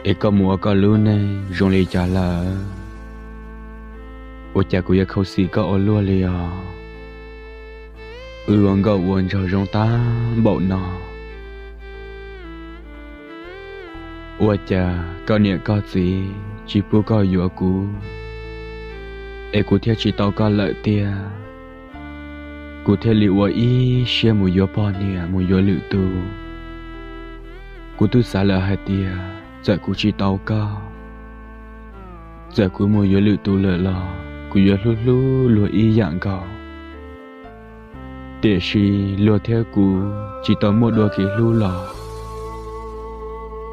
Es koj mus ua koj lub neej zoo li cas lawm? Ua cas kuv yuav khuv xim koj ua luaj li os? Wb ua nkauj ua nraug zoo tag npaum no, ua cas koj niam koj txiv tsis pub koj yuav kuv, es kuv thiaj tsis tau koj lawm tiag. Kuv thiaj li ua ib siab mus yuav poj niam mus yuav lwm tus. Kuv twb xav lawm hais tias txawm kuv tsis tau koj, txawm kuv mus yuav lwm tus lawm los kuv yuav hlub hlub luag ib yam nkaus. Tiam sis luag thiab kuv tsis tau muaj dua kev hlub los,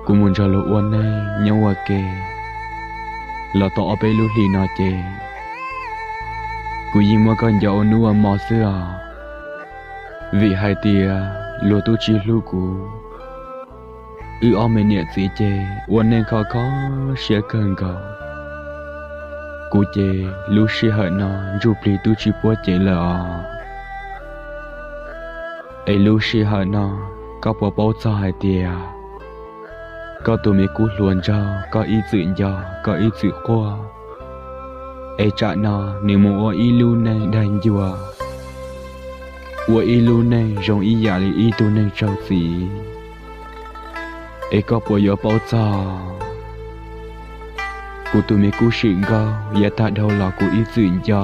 kuv mus nrog luag ua neej nyob ua ke los tau ob peb lub hlis no ces kuv yeej muab koj nco ua hnub ua hmo xwb os. Vim hais tias luag twb tsis hlub kuv, wb ob me niam txiv ces ua neej kho kho siab kawg nkaus. Kuv ces lub sij hawm no ntsuj plig twb tsis puab cev lawm os. Es lub sij hawm no koj puas paub txog hais tias koj tus me kub hluas nraug koj ib txwm nco, koj ib txwm quaj, es tsam no nws mus ua ib lub neej daig ncua, ua ib lub neej zoo ib yam li ib tug neeg raug txim? Es koj puas yuav paub txog kuv tus me kub swm nkauj yav tag dhau los kuv ib txwm nco?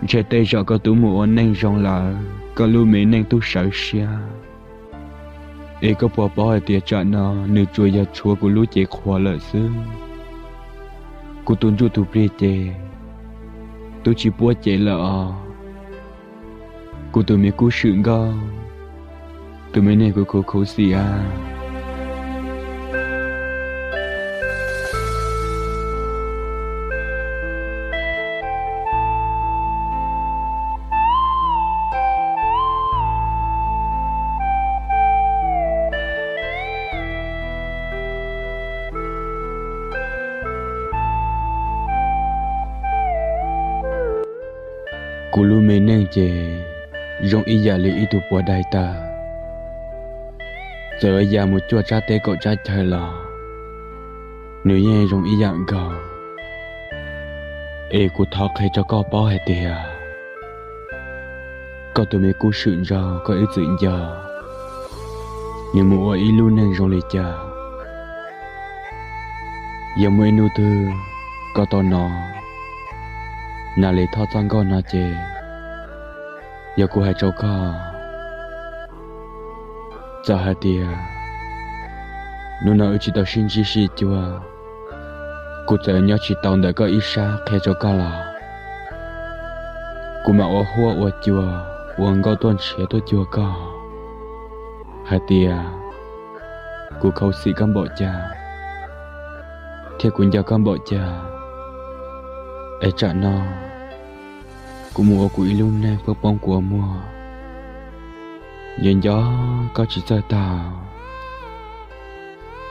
Ntshe tej zaum koj twb mus ua neej zoo lawm, koj lub me neej twb sawv siab. Es koj puas paub hais tias tsam no nws tsuas yog tshuav kuv lub cev qhuav lawm xwb. Kuv tus ntsuj tus plig ces twb tsis puab cev lawm os. Kuv tus me kub swm nkauj, tus me neeg kuv khuv khuv xim a. Kuv lub me neej ces zoo ib yam li ib tug puas daig tawg, txawm ya mus cuaj tsab teb kaum tsab chaw los nws yeej zoo ib yam nkaus. Es kuv thov qhia rau koj paub hais tias koj tus me kub swm nraug koj ib txwm nco, nws mus ua ib lub neej zoo li cas. Yog muaj ib hnub twg koj tau hnov Nas Lis Thoj txoj nkauj no ces yog kuv hais rau koj. Txawm hais tias hnub no wb tsis tau sib ntsib sib cuag, kuv txawm nyob tsis tau ntawm koj ib sab qhia rau koj los kuv mam ua huab ua cua ua nkauj tuaj nrhiav tuaj cuag koj hais tias kuv khuv xim koj npaum cas thiab kuv nco koj npaum cas. Es tsam no kuv mus ua kuv ib lub neej poob poob kua muag, nco nco koj tsis txawj tag.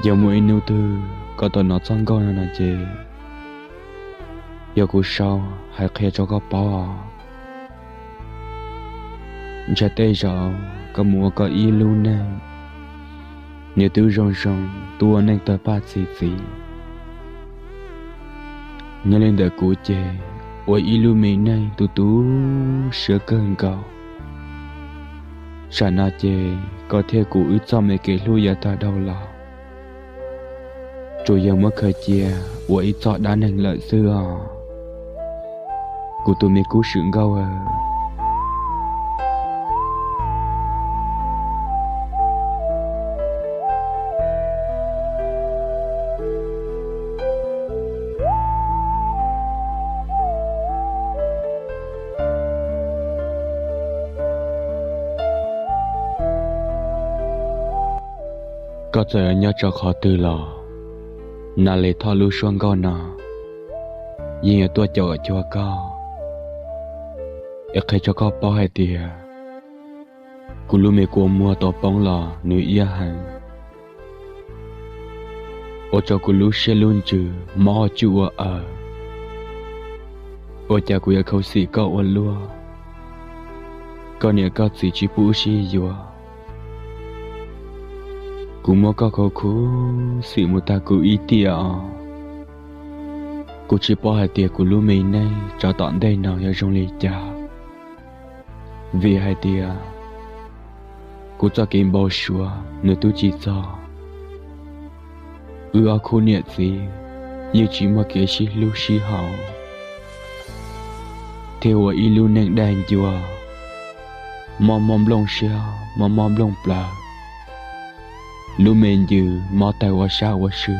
Yog muaj ib hnub twg koj tau hnov txoj nkauj no no ces yog kuv sau hais qhia rau koj paub os. Ntshai tej zaum koj mus ua koj ib lub neej, nws twb zoo zoo, twb ua neej tawg paj txi txiv. Nyob li ntawm kuv ces ua ib lub me neej tu tu siab kawg nkaus. Tsam no ces koj thiab kuv wb txoj me kev hlub yav tag dhau los tsuas yog muab khaws cia ua ib txoj dab neeg lawm xwb os, kuv tus me kub swm nkauj aw. Koj txawm nyob rau qhov twg los, Nas Lis Thoj lub suab nkauj no yeej yuav tuaj caum cuag koj, es qhia rau koj paub hais tias kuv lub me kua muag tau poob los nws iab heev, ua rau kuv lub siab lub ntsws mob ua tsuj ua aws. Ua cas kuv yuav khuv xim koj ua luaj, koj niam koj txiv tsis pub wb sib yuav. Kuv muab koj khuv khuv xim mus tag kuv ib tiam os. Kuv tsis paub hais tias kuv lub me neej tsov tom ntej no yuav zoo li cas, vim hais tias kuv txoj kev npau suav nws twb tsis txog. Wb ob khub niam txiv yeej tsis muaj kev sib hlub sib haum, thiaj ua ib lub neej daig ncua, mob mob nplooj siab mob mob nplooj plawv, lub me ncws mob tawg ua sab ua sw.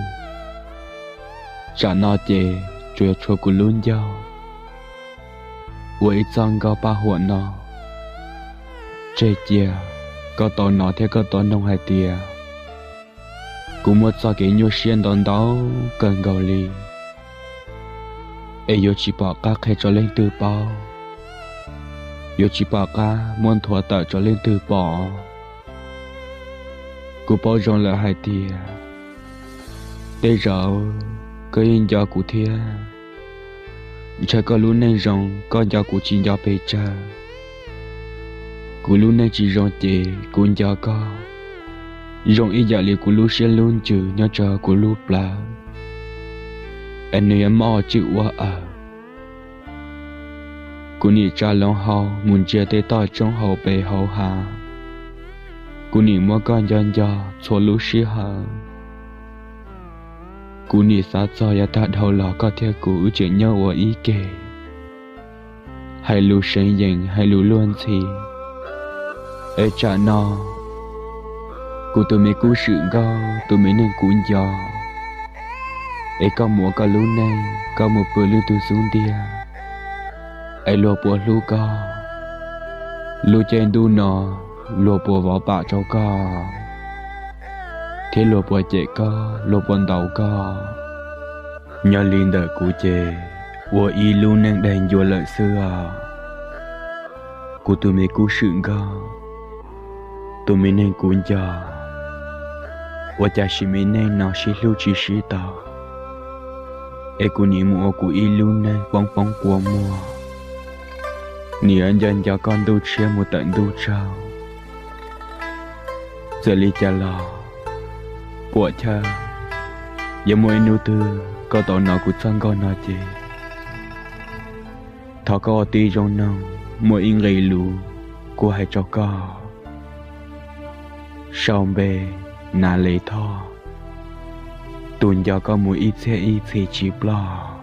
Tsam no ces tsuas yog tshuav kuv lub ncauj ua ib txoj nkauj paj huam no tseg cia. Koj tau hnov thiab koj tau noog hais tias kuv muaj txoj kev nyuaj siab ntau ntau kawg nkaus li, es yuav tsis pom qab qhia rau leej twg paub, yuav tsis pom qab muab nthuav tawm rau leej twg pom. Kuv paub zoo lawm hais tias tej zaum koj yeej nco kuv thiab. Ntshe koj lub neej zoo koj nco kuv tsis nco pes tsawg. Kuv lub neej tsis zoo ces kuv nco koj zoo ib yam li kuv lub siab lub ntsws nyob rau kuv lub plawv, es nws yuav mob ua tswj ua awm. Kuv nim tsa loo hau mus ntsia tej toj roob hauv pes hauv hav, kuv nim muab koj nco nco txhua lub sij hawm. Kuv nim xav txog yav tag dhau los koj thiab kuv wb tseem nyob ua ib ke, hais lus seev yees hais lus luag ntxhi. Es tsam no kuv tus me kub swm nkauj, tus me neeg kuv nco, es koj mus ua koj lub neej, koj mus pw leej twg xub ntiag, es luag puas hlub koj? Lub caij ntuj no luag puas vov pam rau koj, thiab luag puas cem koj, luag puas ntaus koj? Nyob li ntawm kuv ces ua ib lub neej daig ncua lawm xwb os. Kuv tus me kub swm nkauj, tus me neeg kuv nco, ua cas sim me neej no sib hlub tsis sib tau, es kuv nim mus ua kuv ib lub neej poob poob kua muag, nim yuav nco nco koj ntuj tshiab mus tawm ntuj tsaug. Txawm li cas los puam chawj, yog muaj ib hnub twg koj tau hnov kuv txoj nkauj no ces thov koj ua tib zoo noog, muaj ib nqe lus kuv hais rau koj. Sau npe: Nas Les Thoj. Tus nco koj mus ib txhiab ib txhis tsis ploj.